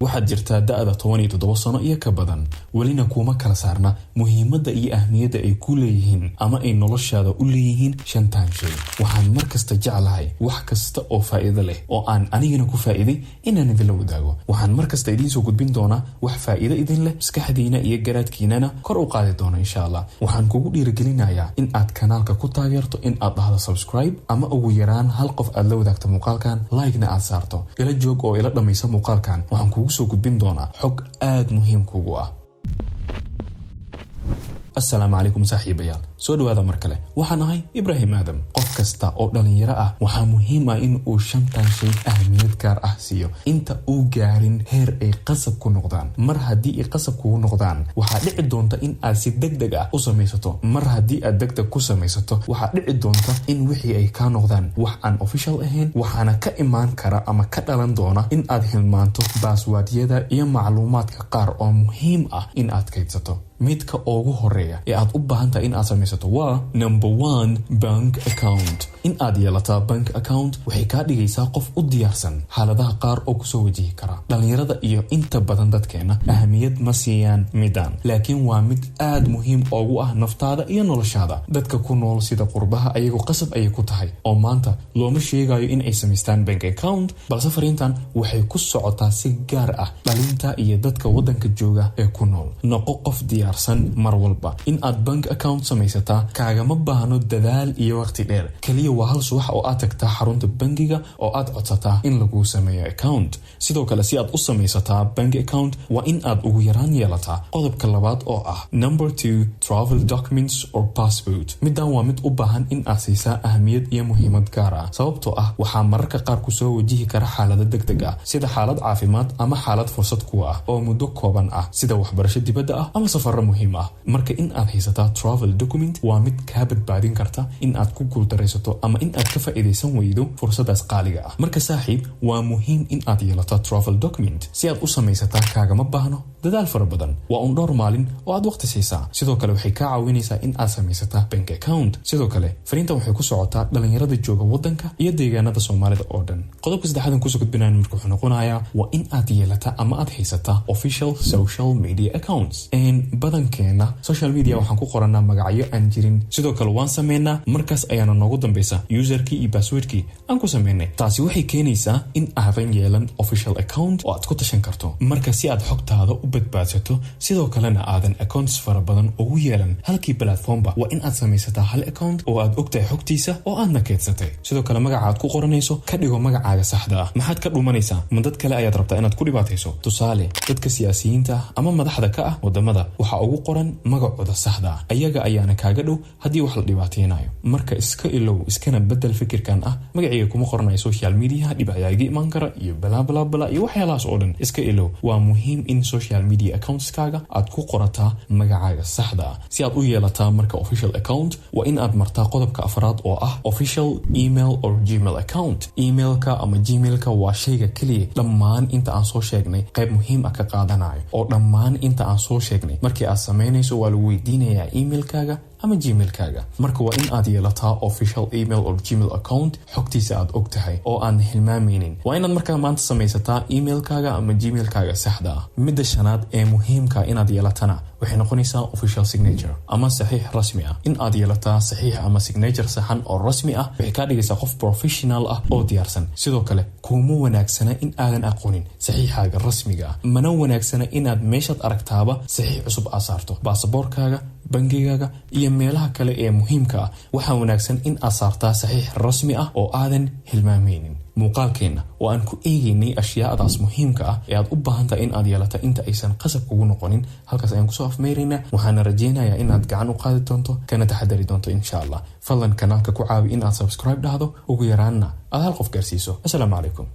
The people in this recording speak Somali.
Waxaad jirtaa da'da 17 sano iyo ka badan, welina kuuma kala saarna muhiimadda iyo ahmiyadda ay ku leeyihiin ama ay noloshaada u leeyihiin shantan shay. Waxaan mar kasta jeclahay wax kasta oo faa'iido leh oo aan anigana ku faa'iiday inaan idinla wadaago. Waxaan mar kasta idiin soo gudbin doonaa wax faa'iido idin leh, maskaxdiina iyo garaadkiinana kor u qaadi doona, insha Allah. Waxaan kugu dhiirigelinayaa in aad kanaalka ku taageerto in aad dhahdo subscribe, ama ugu yaraan hal qof aad la wadaagto muuqaalkan, like-na aad saarto. Ila joog oo ila dhammaysa muuqaalkan. Waxaan kugu soo gudbin doonaa xog aad muhiim kugu ah. Assalaamu calaykum saaxiibayaal, soo dhawaada mar kale. Waxaan ahay Ibraahim Aadam. Qof kasta oo dhallinyaro ah waxaa muhiim ah in uu shantan shay ahmiyad gaar ah siiyo inta uu gaarin heer ay qasab ku noqdaan. Mar haddii ay qasab kugu noqdaan, waxaa dhici doonta in aad si deg deg ah u samaysato. Mar haddii aad deg deg ku samaysato, waxaa dhici doonta in wixii ay kaa noqdaan wax aan official ahayn, waxaana ka imaan kara ama ka dhalan doona in aad hilmaanto passwordyada iyo macluumaadka qaar oo muhiim ah in aad kaydsato. Midka ugu horeeya ee aad u baahan tahay in aad samaysato waa number one, bank account. In aad yeelataa bank account waxay kaa dhigaysaa qof u diyaarsan xaaladaha qaar oo kusoo wajihi kara. Dhallinyarada iyo inta badan dadkeena ahamiyad ma siiyaan midaan, laakiin waa mid aad muhiim ugu ah naftaada iyo noloshaada. Dadka ku nool sida qurbaha, ayagu qasab ayay ku tahay oo maanta looma sheegayo in ay samaystaan bank account, balse fariintan waxay ku socotaa si gaar ah dhalinta iyo dadka wadanka jooga ee ku nool. Noqo qof diyaarsan mar walba. In aad bank account samaysataa kaagama baahno dadaal iyo waqti dheer. Keliya waa hal subax oo aad tagtaa xarunta bangiga oo aad codsataa in laguu sameeyo account. Sidoo kale, si aad u samaysataa bank account, waa in aad ugu yaraan yeelataa qodobka labaad oo ah number two, travel documents or passport. Middan waa mid u baahan in aad siisaa ahamiyad iyo muhiimad gaar ah, sababtoo ah waxaa mararka qaar kusoo wajihi kara xaalado deg deg ah, sida xaalad caafimaad ama xaalad fursad kuwa ah oo muddo kooban ah, sida waxbarasho dibadda ah ama safaro muhiim ah. Marka in aad haysataa travel document waa mid kaa badbaadin karta in aad ku guuldaraysato ama in aad ka faa'iidaysan weydo fursadaas qaaliga ah. Marka saaxiib, waa muhiim in aad yeelato travel document. Si aad u samaysataa kaagama baahno dadaal fara badan, waa un dhowr maalin oo aad waqti siisaa. Sidoo kale waxay kaa caawinaysaa in aad samaysataa bank account. Sidoo kale fariintan waxay ku socotaa dhalinyarada jooga wadanka iyo deegaanada Soomaalida oo dhan. Qodobka saddexaadan kusoo gudbinayan marka wuxuu noqonayaa waa in aad yeelataa ama aad haysataa official social media accounts. Badankeena social media waxaan ku qoranaa magacyo aan jirin. Sidoo kale waan sameynaa, markaas ayaana noogu dambeysa userkii iyo passwordkii aan ku sameynay. Taasi waxay keenaysaa in aadan yeelan official account oo aad ku tashan karto. Marka si aad xogtaada u badbaadsato, sidoo kalena aadan accounts fara badan ugu yeelan halkii platformba, waa in aad samaysataa hal account oo aad ogtahay xogtiisa oo aadna keedsatay. Sidoo kale magaca aad ku qoranayso ka dhigo magacaaga saxda ah. Maxaad ka dhumanaysaa? Ma dad kale ayaad rabtaa inaad ku dhibaatayso? Tusaale, dadka siyaasiyiinta ah ama madaxda ka ah wadamada waxaa ugu qoran magacooda saxda ah, ayaga ayaana kaaga dhow haddii wax la dhibaateynayo. Marka iska ilow, iskana bedel fikirkan ah "Magacayga kuma qoranayo social mediaha, dhib ayaa iga imaan kara" iyo bla bla bla iyo waxyaalahaas oo dhan iska ilow. Waa muhiim in social media accountskaaga aad ku qorataa magacaaga saxda ah. Si aad u yeelataa marka official account, waa in aad martaa qodobka afraad oo ah official email or Gmail account. Emailka ama Gmailka waa shayga keliya dhammaan inta aan soo sheegnay qayb muhiim ah ka qaadanayo, oo dhammaan inta aan soo sheegnay markii aad samaynayso waa lagu weydiinayaa emailkaaga ama Gmailkaaga. Marka waa in aad yeelataa official email or Gmail account xogtiisa aad og tahay oo aan hilmaamaynin. Waa inaad markaa maanta samaysataa emailkaaga ama Gmailkaaga saxda ah. Midda shanaad ee muhiimka inaad yeelatana waxay noqonaysaa official signature ama saxiix rasmi ah. In aad yeelataa saxiix ama signature saxan oo rasmi ah waxay kaa dhigaysaa qof professional ah oo diyaarsan. Sidoo kale kuma wanaagsana in aadan aqoonin saxiixaaga rasmiga ah, mana wanaagsana inaad meeshaad aragtaaba saxiix cusub aad saarto. Baasaboorkaaga, bangigaaga iyo meelaha kale ee muhiimka ah waxaa wanaagsan in aad saartaa saxiix rasmi ah oo aadan hilmaamaynin. Muuqaalkeenna oo aan ku eegaynay ashyaadaas muhiimka ah ee aad u baahan tahay in aad yeelata inta aysan qasab kugu noqonin, halkaas ayaan kusoo afmeyraynaa. Waxaana rajaynayaa inaad gacan u qaadi doonto kana taxadari doonto, insha Allah. Fadlan kanaalka ku caawi in aad subscribe dhahdo, ugu yaraanna aad hal qof gaarsiiso. Assalaamu calaykum.